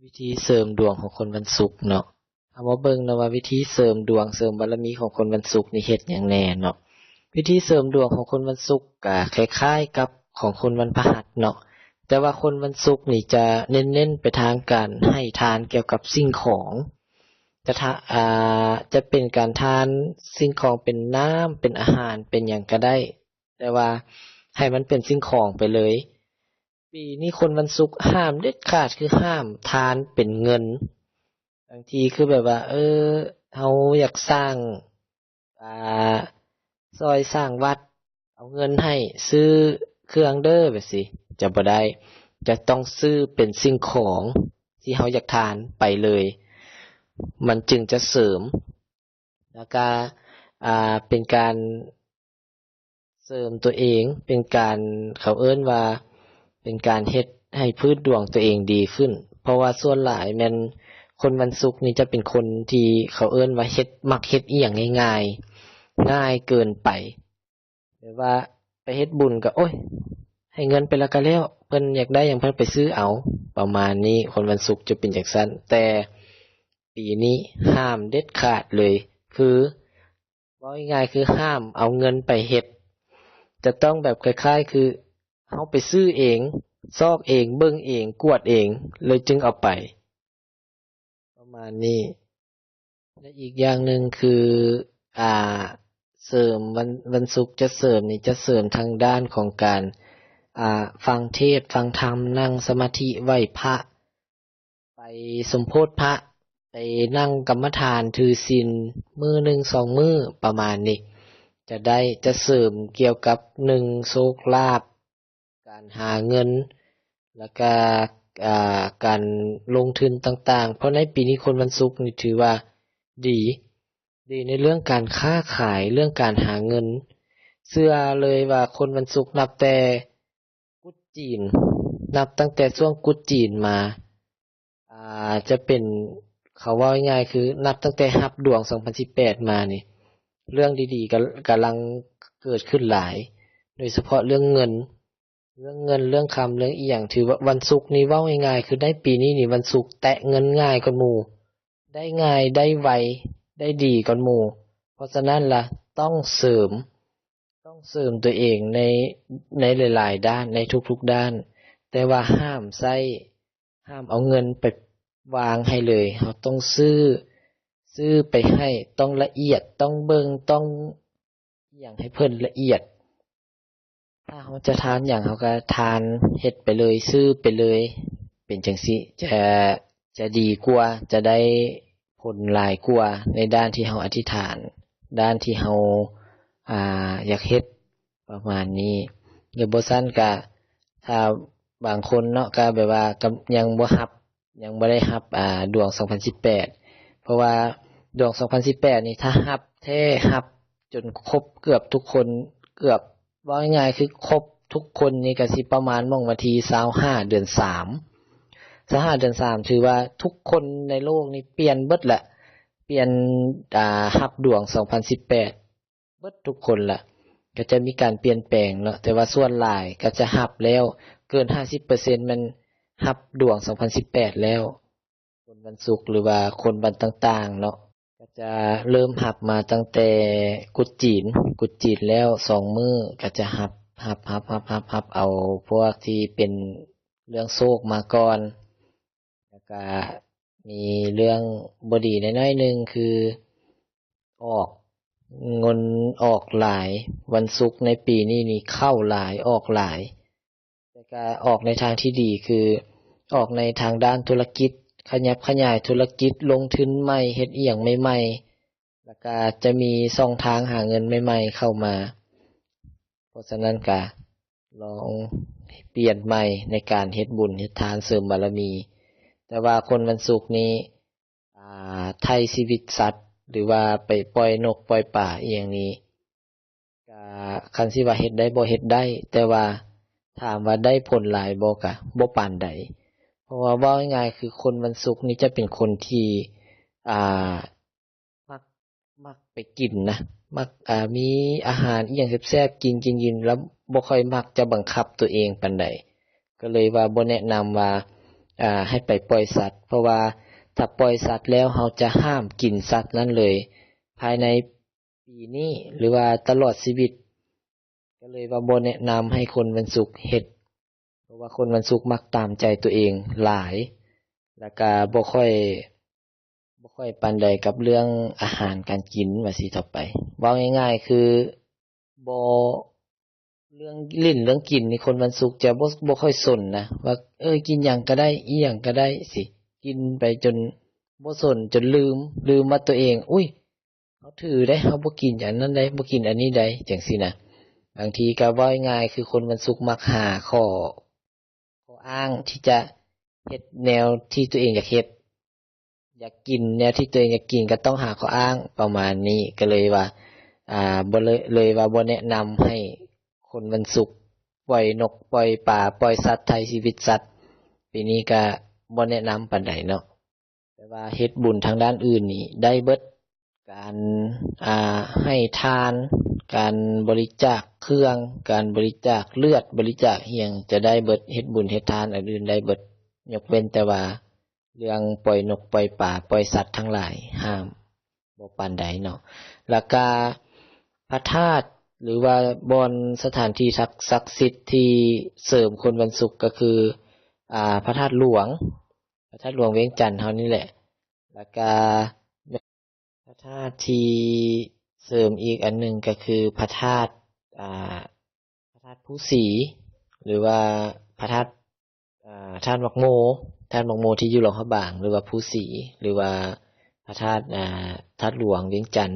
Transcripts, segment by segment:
ວິທີເສີມດວງຂອງຄົນວັນສຸກເນາະ. ເຮົາມາເບິ່ງເນາະວ່າວິທີເສີມດວງເສີມບາລະມີຂອງຄົນວັນສຸກນີ້ເຮັດຫຍັງແດ່ເນາະ. ວິທີເສີມດວງຂອງຄົນວັນສຸກກະຄ້າຍໆກັບຂອງຄົນວັນພະຫັດເນາະ, ແຕ່ວ່າຄົນວັນສຸກນີ້ຈະເນັ້ນໆໄປທາງການໃຫ້ທານກ່ຽວກັບສິ່ງຂອງ ຈະທາ ອ່າ ຈະເປັນການທານສິ່ງຂອງ ເປັນນ້ຳ ເປັນອາຫານ ເປັນຫຍັງກະໄດ້ ແຕ່ວ່າໃຫ້ມັນເປັນສິ່ງຂອງໄປເລີຍ. ປີນີ້ຄົນວັນສຸກຫ້າມເດັດຂາດ ຄືຫ້າມທານເປັນເງິນ. ບາງທີຄືແບບວ່າ ເອີ ເຮົາຢາກສ້າງ ອ່າ ຊ່ອຍສ້າງວັດ ເອົາເງິນໃຫ້ຊື້ເຄື່ອງເດີ ແບບຊີ້ ຈະບໍ່ໄດ້. ຈະຕ້ອງຊື້ເປັນສິ່ງຂອງທີ່ເຮົາຢາກທານໄປເລີຍ ມັນຈຶ່ງຈະເສີມ ແລ້ວກະ ອ່າ ເປັນການເສີມຕົວເອງ ເປັນການ ເຂົາເອີ້ນວ່າເປັນການເຮັດໃຫ້ພື້ນດວງຕົວເອງດີຂຶ້ນ ເພາະວ່າສ່ວນຫຼາຍແມ່ນຄົນວັນສຸກນີ້ຈະເປັນຄົນທີ່ເຂົາເອີ້ນວ່າເຮັດ ມັກເຮັດອີ່ຫຍັງງ່າຍໆ ງ່າຍເກີນໄປ. ແບບວ່າໄປເຮັດບຸນກະ ໂອ້ຍ ໃຫ້ເງິນໄປແລ້ວກະແລ້ວ ເພິ່ນຢາກໄດ້ຫຍັງເພິ່ນໄປຊື້ເອົາ ປະມານນີ້. ຄົນວັນສຸກຈະເປັນຈັ່ງຊັ້ນ ແຕ່ປີນີ້ຫ້າມເດັດຂາດເລີຍ ຄືເວົ້າງ່າຍໆ ຄືຫ້າມເອົາເງິນໄປເຮັດ ຈະຕ້ອງແບບຄ້າຍໆ ຄືເຮົາໄປຊື້ເອງ ຊອກເອງ ເບິ່ງເອງ ກວດເອງ ແລ້ວຈຶ່ງເອົາໄປ ປະມານນີ້. ແລະ ອີກຢ່າງໜຶ່ງຄື ອ່າ ເສີມ ວັນ ວັນສຸກຈະເສີມນີ້ ຈະເສີມທາງດ້ານຂອງການ ອ່າ ຟັງເທດ ຟັງທຳ ນັ່ງສະມາທິ ໄຫວ້ພະ ໄປສົມໂພດພະ ໄປນັ່ງກຳມະຖານ ຖືສິນ ມື້ໜຶ່ງສອງມື້ ປະມານນີ້ ຈະໄດ້ ຈະເສີມກ່ຽວກັບ ໜຶ່ງ ໂຊກລາບ ການຫາເງິນ ແລ້ວກະ ອ່າ ການລົງທຶນຕ່າງໆ ເພາະໃນປີນີ້ຄົນວັນສຸກນີ້ຖືວ່າດີ ດີໃນເລື່ອງການຄ້າຂາຍ ເລື່ອງການຫາເງິນ. ເຊື່ອເລີຍວ່າຄົນວັນສຸກນັບແຕ່ກຸດຈີນ ນັບຕັ້ງແຕ່ຊ່ວງກຸດຈີນມາ ອ່າ ຈະເປັນ ເຂົາເວົ້າງ່າຍໆ ຄືນັບຕັ້ງແຕ່ຮັບດວງສອງພັນສິບແປດມານີ້ ເລື່ອງດີໆ ກະ ກຳລັງເກີດຂຶ້ນຫຼາຍ ໂດຍສະເພາະເລື່ອງເງິນ ເລື່ອງເງິນ ເລື່ອງຄຳ ເລື່ອງອີ່ຫຍັງ ຖືວ່າວັນສຸກນີ້ ເວົ້າງ່າຍໆ ຄືໃນປີນີ້ນີ້ ວັນສຸກແຕະເງິນງ່າຍກວ່າໝູ່ ໄດ້ງ່າຍ ໄດ້ໄວ ໄດ້ດີກວ່າໝູ່. ເພາະສະນັ້ນລະ ຕ້ອງເສີມ ຕ້ອງເສີມຕົວເອງໃນ ໃນຫຼາຍໆດ້ານ ໃນທຸກໆດ້ານ ແຕ່ວ່າຫ້າມໃຊ້ ຫ້າມເອົາເງິນໄປວາງໃຫ້ເລີຍ. ເຮົາຕ້ອງຊື້ ຊື້ໄປໃຫ້ ຕ້ອງລະອຽດ ຕ້ອງເບິ່ງ ຕ້ອງ ອີ່ຫຍັງໃຫ້ເພິ່ນລະອຽດ. ຖ້າເຮົາຈະທານຫຍັງ ເຮົາກະທານ ເຮັດໄປເລີຍ ຊື້ໄປເລີຍ ເປັນຈັ່ງຊີ້ ຈະ ຈະດີກວ່າ ຈະໄດ້ຜົນຫຼາຍກວ່າ ໃນດ້ານທີ່ເຮົາອະທິຖານ ດ້ານທີ່ເຮົາ ອ່າ ຢາກເຮັດ ປະມານນີ້. ຫຼືບໍ່ຊັ້ນກະ ຖ້າບາງຄົນເນາະ ກະແບບວ່າ ກະຍັງບໍ່ຮັບ ຍັງບໍ່ໄດ້ຮັບ ອ່າ ດວງສອງພັນສິບແປດ ເພາະວ່າດວງສອງພັນສິບແປດນີ້ ຖ້າຮັບແທ້ ຮັບຈົນຄົບເກືອບທຸກຄົນ ເກືອບ ເວົ້າງ່າຍໆ ຄືຄົບທຸກຄົນນີ້ ກະຊິປະມານໝ່ອງວັນທີຊາວຫ້າ ເດືອນສາມ ຊາວຫ້າ ເດືອນສາມ ຖືວ່າທຸກຄົນໃນໂລກນີ້ປ່ຽນເບິດລະ ປ່ຽນ ອ່າ ຮັບດວງສອງພັນສິບແປດ ເບິດທຸກຄົນລະ ກະຈະມີການປ່ຽນແປງເນາະ ແຕ່ວ່າສ່ວນຫຼາຍກະຈະຮັບແລ້ວ ເກີນຫ້າສິບເປີເຊັນແມ່ນຮັບດວງສອງພັນສິບແປດແລ້ວ. ຄົນວັນສຸກ ຫຼືວ່າຄົນວັນຕ່າງໆເນາະ ກະຈະເລີ່ມຮັບມາຕັ້ງແຕ່ກຸດຈີນ ກຸດຈີນແລ້ວສອງມື້ ກະຈະຮັບ ຮັບ ຮັບ ຮັບ ຮັບ ຮັບເອົາພວກທີ່ເປັນເລື່ອງໂຊກມາກ່ອນ. ແລ້ວກະມີເລື່ອງບໍ່ດີແດ່ໜ້ອຍໜຶ່ງ ຄືອອກ ເງິນອອກຫຼາຍ ວັນສຸກໃນປີນີ້ນີ້ ເຂົ້າຫຼາຍອອກຫຼາຍ ແຕ່ກະອອກໃນທາງທີ່ດີ ຄືອອກໃນທາງດ້ານທຸລະກິດ ຂະຫຍັບຂະຫຍາຍທຸລະກິດ ລົງທຶນໃໝ່ ເຮັດອີ່ຫຍັງໃໝ່ໆ ແລ້ວກະຈະມີຊ່ອງທາງຫາເງິນໃໝ່ໆເຂົ້າມາ. ເພາະສະນັ້ນກະລອງປ່ຽນໃໝ່ໃນການເຮັດບຸນເຮັດທານເສີມບາລະມີ. ແຕ່ວ່າຄົນວັນສຸກນີ້ ອ່າ ໄຖ່ຊີວິດສັດ ຫຼືວ່າໄປປ່ອຍນົກປ່ອຍປາອີ່ຫຍັງນີ້ ກະຄັນຊິວ່າເຮັດໄດ້ບໍ່ ເຮັດໄດ້ ແຕ່ວ່າຖາມວ່າໄດ້ຜົນຫຼາຍບໍ່ ກະບໍ່ປານໃດ. ເພາະວ່າເວົ້າງ່າຍໆ ຄືຄົນວັນສຸກນີ້ຈະເປັນຄົນທີ່ ອ່າ ມັກ ມັກໄປກິນນະ ມັກ ອ່າ ມີອາຫານອີ່ຫຍັງແຊບໆ ກິນໆໆ ແລ້ວບໍ່ຄ່ອຍມັກຈະບັງຄັບຕົວເອງປານໃດ ກະເລີຍວ່າບໍ່ແນະນຳວ່າ ອ່າ ໃຫ້ໄປປ່ອຍສັດ ເພາະວ່າຖ້າປ່ອຍສັດແລ້ວ ເຮົາຈະຫ້າມກິນສັດນັ້ນເລີຍ ພາຍໃນປີນີ້ ຫຼືວ່າຕະຫຼອດຊີວິດ ກໍເລີຍວ່າບໍ່ແນະນຳໃຫ້ຄົນວັນສຸກເຮັດ ເພາະວ່າຄົນວັນສຸກມັກຕາມໃຈຕົວເອງຫຼາຍ ແລ້ວກະບໍ່ຄ່ອຍ ບໍ່ຄ່ອຍປານໃດກັບເລື່ອງອາຫານການກິນວ່າຊີ້ເຖາະໄປ. ເວົ້າງ່າຍໆຄືບໍ່ ເລື່ອງຫຼິ້ນເລື່ອງກິນນີ້ ຄົນວັນສຸກຈະບໍ່ ບໍ່ຄ່ອຍສົນນະ ວ່າ ເອີ ກິນຫຍັງກະໄດ້ ອີ່ຫຍັງກະໄດ້ຊີ້ ກິນໄປຈົນບໍ່ສົນ ຈົນລືມ ລືມວ່າຕົວເອງ ອຸ້ຍ ເຮົາຖືໄດ໋ ເຮົາບໍ່ກິນອັນນັ້ນໄດ໋ ບໍ່ກິນອັນນີ້ໄດ໋ ຈັ່ງຊີ້ນະ. ບາງທີກໍເວົ້າງ່າຍໆ ຄືຄົນວັນສຸກມັກຫາຂໍ້ ຂໍ້ອ້າງທີ່ຈະເຮັດແນວທີ່ຕົວເອງຢາກເຮັດ ຢາກກິນແນວທີ່ຕົວເອງຢາກກິນ ກໍຕ້ອງຫາຂໍ້ອ້າງປະມານນີ້ ກໍເລີຍວ່າ ອ່າ ບໍ່ເລີຍ ເລີຍວ່າບໍ່ແນະນຳໃຫ້ຄົນວັນສຸກປ່ອຍນົກປ່ອຍປາ ປ່ອຍສັດ ໄຖ່ຊີວິດສັດ ປີນີ້ກໍບໍ່ແນະນຳປານໃດເນາະ. ແຕ່ວ່າເຮັດບຸນທາງດ້ານອື່ນນີ້ໄດ້ເບິດ ການ ອ່າ ໃຫ້ທານ ການບໍລິຈາກເຄື່ອງ ການບໍລິຈາກເລືອດ ບໍລິຈາກອີ່ຫຍັງຈະໄດ້ເບິດ ເຮັດບຸນເຮັດທານອັນອື່ນໄດ້ເບິດ ຍົກເວັ້ນແຕ່ວ່າເລື່ອງປ່ອຍນົກປ່ອຍປາ ປ່ອຍສັດທັງຫຼາຍ ຫ້າມ ບໍ່ປານໃດເນາະ. ແລ້ວກະພະທາດ ຫຼືວ່າບ່ອນສະຖານທີ່ສັກ ສັກສິດທີ່ເສີມຄົນວັນສຸກ ກໍຄື ອ່າ ພະທາດຫຼວງ ພະທາດຫຼວງວຽງຈັນເຮົານີ້ແຫຼະ. ແລ້ວກະ ພະທາດທີ່ເສີມອີກອັນໜຶ່ງກໍຄືພະທາດ ອ່າ ພະທາດພູສີ ຫຼືວ່າພະທາດ ອ່າ ທາດໝາກໂມ ທາດໝາກໂມທີ່ຢູ່ຫຼວງພະບາງ ຫຼືວ່າພູສີ ຫຼືວ່າພະທາດ ອ່າ ທາດຫຼວງວຽງຈັນ.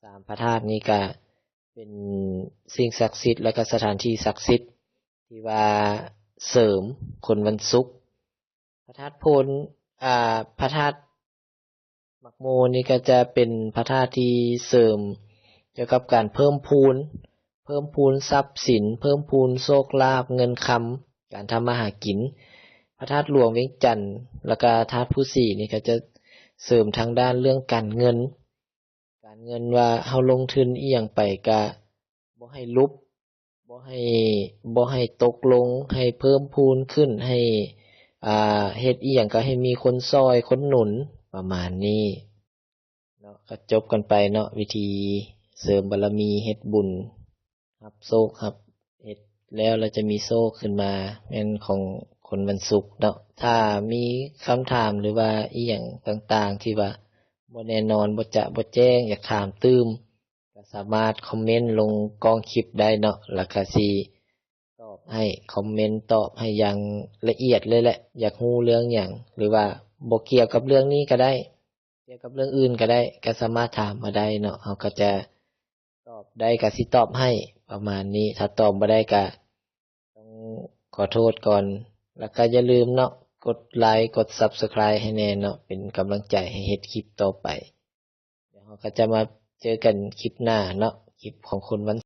ສາມພະທາດນີ້ກະເປັນສິ່ງສັກສິດ ແລະກະສະຖານທີ່ສັກສິດທີ່ວ່າເສີມຄົນວັນສຸກ. ພະທາດໂພນ ອ່າ ພະທາດໝາກໂມນີ້ກະຈະເປັນພະທາດທີ່ເສີມກ່ຽວກັບການເພີ່ມພູນ ເພີ່ມພູນຊັບສິນ ເພີ່ມພູນໂຊກລາບເງິນຄຳ ການທຳມາຫາກິນ. ພະທາດຫຼວງວຽງຈັນ ແລະກະທາດພູສີນີ້ກະຈະເສີມທາງດ້ານເລື່ອງການເງິນ ການເງິນວ່າເຮົາລົງທຶນອີ່ຫຍັງໄປກະບໍ່ໃຫ້ຫຼຸບ ບໍ່ໃຫ້ ບໍ່ໃຫ້ຕົກລົງ ໃຫ້ເພີ່ມພູນຂຶ້ນ ໃຫ້ ອ່າ ເຮັດອີ່ຫຍັງກໍໃຫ້ມີຄົນຊ່ອຍຄົນໜູນ ປະມານນີ້ເນາະ. ກໍຈົບກັນໄປເນາະ ວິທີເສີມບາລະມີ ເຮັດບຸນ ຮັບໂຊກ ຮັບ ເຮັດແລ້ວ ແລ້ວຈະມີໂຊກຂຶ້ນມາ ແມ່ນຂອງຄົນວັນສຸກເນາະ. ຖ້າມີຄຳຖາມ ຫຼືວ່າອີ່ຫຍັງຕ່າງໆ ທີ່ວ່າບໍ່ແນ່ນອນ ບໍ່ຈະບໍ່ແຈ້ງ ຢາກຖາມຕື່ມ ກໍສາມາດຄອມເມັນລົງກ້ອງຄລິບໄດ້ເນາະ ແລ້ວກະຊິຕອບໃຫ້ ຄອມເມັນຕອບໃຫ້ຢ່າງລະອຽດເລີຍແຫຼະ. ຢາກຮູ້ເລື່ອງຫຍັງ ຫຼືວ່າບໍ່ກ່ຽວກັບເລື່ອງນີ້ກໍໄດ້ ກ່ຽວກັບເລື່ອງອື່ນກໍໄດ້ ກໍສາມາດຖາມມາໄດ້ເນາະ ເຮົາກໍຈະຕອບໄດ້ ກໍຊິຕອບໃຫ້ປະມານນີ້. ຖ້າຕອບບໍ່ໄດ້ກໍຕ້ອງຂໍໂທດກ່ອນ ແລ້ວກໍຢ່າລືມເນາະ ກົດໄລ ກົດ Subscribe ໃຫ້ແດ່ເນາະ ເປັນກຳລັງໃຈໃຫ້ເຮັດຄລິບຕໍ່ໄປ. ດຽວເຮົາກໍຈະມາເຈີກັນຄລິບໜ້າເນາະ ຄລິບຂອງຄົນວັນ